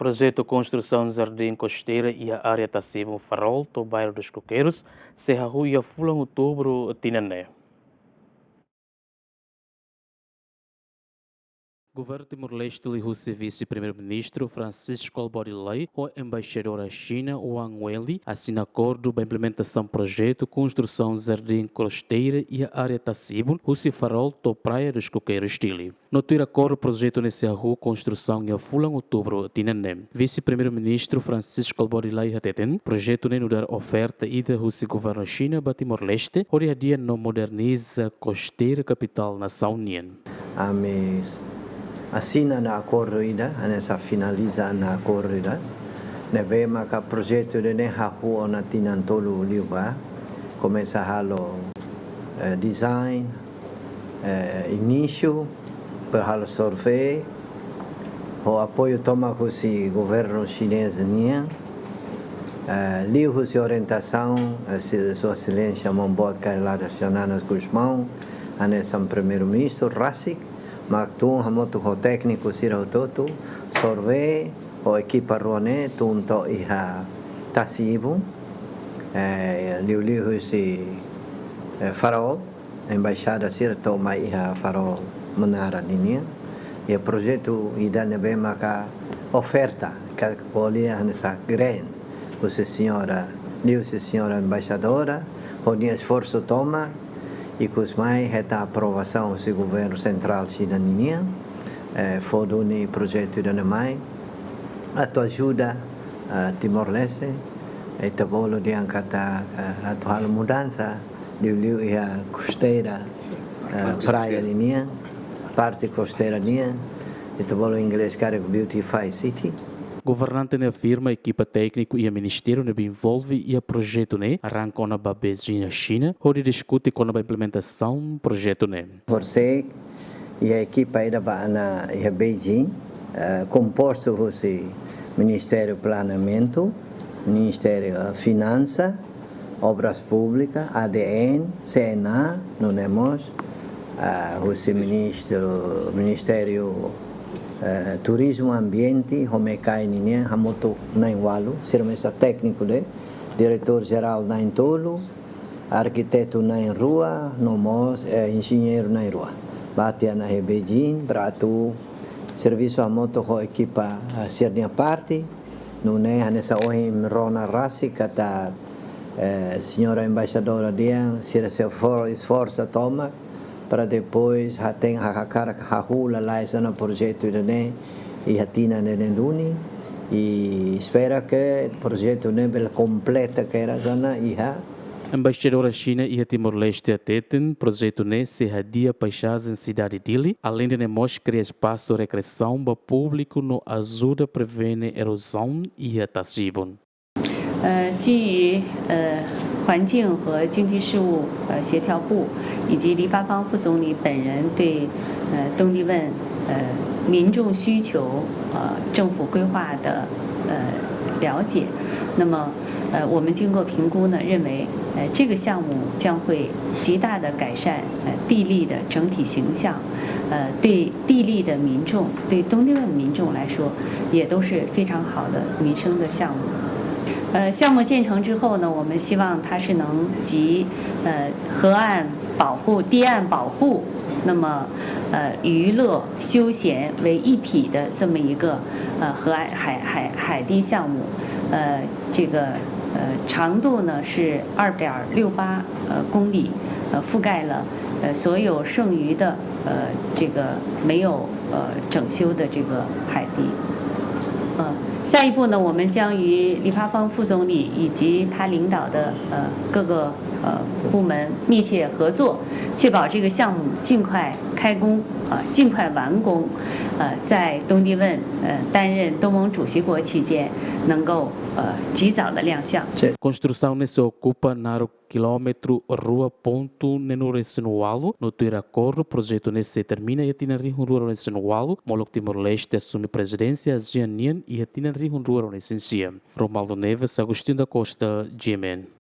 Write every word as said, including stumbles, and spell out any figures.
Projetu konstrusaun jardín kosteira iha área Tasibun Farol to'o Bairru dos Coqueiros sei hahú iha fulan Outubru tinan ne'e. Governu Timor-Leste liuhusi Vise-Primeiru-Ministru Francisco Albodi Lay ho Embaixadora Xina Wang Wenli asina akordu ba implementasaun projetu konstrusaun jardín kosteira iha área Tasibun, husi Farol to'o Praia dos Coqueiros, Dili. No tuir akordu, projetu ne'e sei hahú konstrusaun iha fulan Outubru tinan ne'e. Vise-Primeiru-Ministru Francisco Albodi Lay hateten, projetu ne'e nu'udar oferta ida husi governu Xina ba Timor-Leste, hodi hadi'a no moderniza kosteira kapitál nasaun nian. Ami asina ona akordu ida, hanesan finaliza ona akordu ida. Ne'ebé maka projetu ida-ne'e hahú ona tinan tolu liubá. Komesa halo, eh, design, eh, inísiu, depois halo survey, ho apoiu tomak husi governu xinés nian, eh, liuhusi orientasaun, eh, si-, Sua Exelénsia Maun Boot Kay Rala Xanana Gusmão, hanesan Primeiru-Ministru, rasik, mak tun hamutuk ho tékniku sira hotu-hotu, survey, ho ekipa rua ne'e, tun to'o iha Tasibun, eh, liuliu husi, eh, Farol, embaixada sira to'o mai iha Farol Menara ninian. Iha projetu ida ne'ebé maka oferta, ka ko'alia hanesan grant, husi señora, liuhusi señora embaixadora, ho nia esforsu tomak, ikus mai hetan aprovasaun husi governu sentrál Xina ninian, eh, fó duni projetu ida-ne'e mai, atu ajuda, eh, Timor-Leste, eh, ita bolu dehan katak, eh, atu halo mudansa, liuliu iha kosteira, eh, parte praia kosteira ninian, parte kosteira nian, ita bolu inglés karik beautify city. Governante ne'e afirma ekipa tékniku iha ministériu ne'ebé envolve iha projetu ne'e arranka ona ba Beijing, Xina, hodi diskute kona-ba implementasaun projetu ne'e. Forsee iha ekipa ida ba ona iha Beijing, eh, kompostu husi Ministériu Planeamentu, Ministériu, eh, Finansa, Obras Públikas, A D N, C N A, nune'e mós, eh, husi Ministru, Ministériu, eh, Turizmu, Ambiente, ho MECAI ninian, hamutuk na'in ualu, sira mesak tékniku de'it, diretór jerál na'in tolu, arkitetu na'in rua, no mós, eh, enjeñeiru na'in rua. Bá tiha ona iha Beijing, para atu servisu hamutuk ho ekipa, eh, sira-nia parte, nune'e hanesan ohin rona rasik katak, eh, señora embaixadora dehan, sira sei for-, esforsa tomak, para depois hatene, ha-, hakarak hahú lalais ona projetu ida-ne'e iha tinan ida-ne'e duni, i espera ke projetu ne'e bele kompleta kedas ona iha. Embaixadora Xina iha Timor-Leste hateten, projetu ne'e sei hadi'a paizajen sidade Dili, aleinde ne'e mós kria espasu rekreasaun ba públiku no ajuda prevene erozaun iha Tasibun. 呃，基于呃环境和经济事务呃协调部以及黎发芳副总理本人对呃东帝汶呃民众需求呃政府规划的呃了解，那么呃我们经过评估呢，认为呃这个项目将会极大的改善呃帝力的整体形象，呃对帝力的民众，对东帝汶民众来说，也都是非常好的民生的项目。呃，项目建成之后呢，我们希望它是能集呃河岸保护、堤岸保护，那么呃娱乐休闲为一体的这么一个呃河岸海海海堤项目，呃这个呃长度呢是二点六八呃公里，呃覆盖了呃所有剩余的呃这个没有呃整修的这个海堤。呃，下一步呢，我们将与黎发芳副总理以及他领导的呃各个呃部门密切合作，确保这个项目尽快开工，呃，尽快完工，呃，在东帝汶呃担任东盟主席国期间能够呃及早的亮相。 Konstrusaun ne'e sei okupa naruk kilómetru rua pontu neenulu resin ualu, no tuir akordu projetu ne'e sei termina iha tinan rihun rua ruanulu resin ualu, molok Timor-Leste asume prezidénsia ASEAN nian iha tinan rihun rua ruanulu resin sia. Romualdo Neves, Agostinho da Costa, G M N.